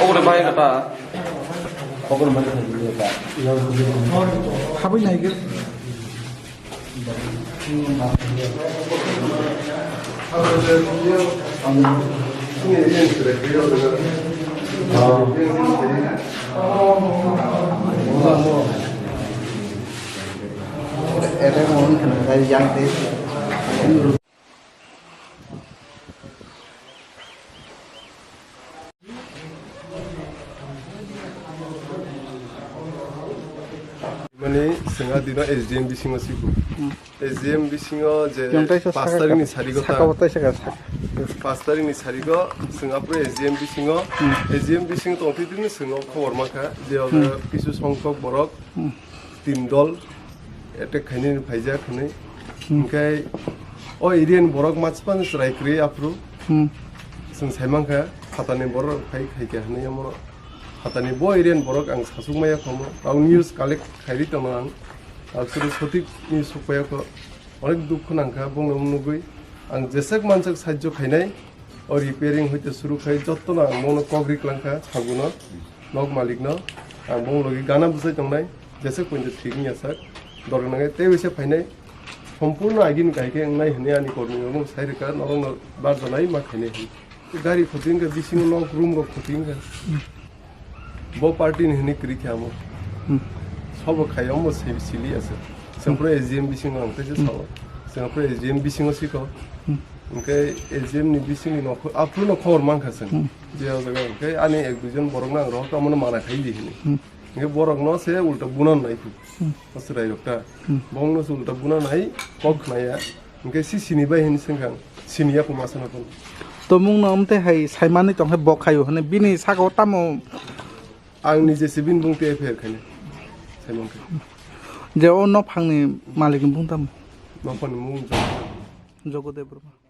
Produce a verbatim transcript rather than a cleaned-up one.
Obo de bai kata. Habwi naigwi. Mani, chwng a dino S D M bisingo sibu. Hmm. S D M bisingo je Yang taisa paanch saka tarikni ka, sarigo saka ta. Bo taisa ka saka. Paanch tarikni sarigo chwng aphuru S D M bisingo, Hmm. S D M bisingo tongtwi tini chwng o khobor mankha je Hmm. kisu songkhok borok Hmm. tin dol attack khainani phaijak hwnwi. Hmm. Hinkhe o area ni borok machipano chwrai kwrwi aphuru. Hmm. Chwng saimankha phatani borok phai khaikha hwnwi omo phatani bo area ni borok ang sasuk maya khomo. Ang news collect khairi tongo ang. Aphuru sothik news sukpaiya kho. Onek dukhu nangkha bongno nugwi. Ang jesek mansek sahajjo khainai. O repairing hoite suru khai jottono ang bono kok ri klangkha saguno, nok malikno. Ang bong logi gana bwsai tongnai, jesek pointo thik wngya sak. Dorkar nangnai tei waisa phainai, sompurno agini kahai khe wngnai hwnwi ani kormi rokno sai rwkha, norokno barjanai ma khainai hwnwi. Gari khoti wngkha, bisingo nok room rok khoti wngkha. Bo party ni hwnwi kwrwi khe amo. Hmm. Sobo khai omo si-, sili ase. Sengpro S D M bisingo ang teisa Hmm. sao. Sengpro S D M bisingo siko. Hmm. Hwnkhe S D M ni bisingni nokho, aphuru no khobor mankha chwng. Hmm. Je o jaga hwnkhe ani ek duijon borokno ang rohor tongmano mana khai di hwnwi. Hmm. Hwnkhe borokno se ulta bunan nai khu. Hmm. O chwrai rok ta. Hmm. Bongno se ulta bunan nai kok khnaya. Hwnkhe si sini bai hwnwi swngkha ang. Sini ya puma sana pun. Tomung no amte hai saimani tong hai bok khayo hwnwi bini saka o tamo? Ang nije se bini bung tei F I R khainai. Saimang khe. Je o nophangni malikni bung tamo? Nophangni bung Jogodev. Jogodev Debbarma.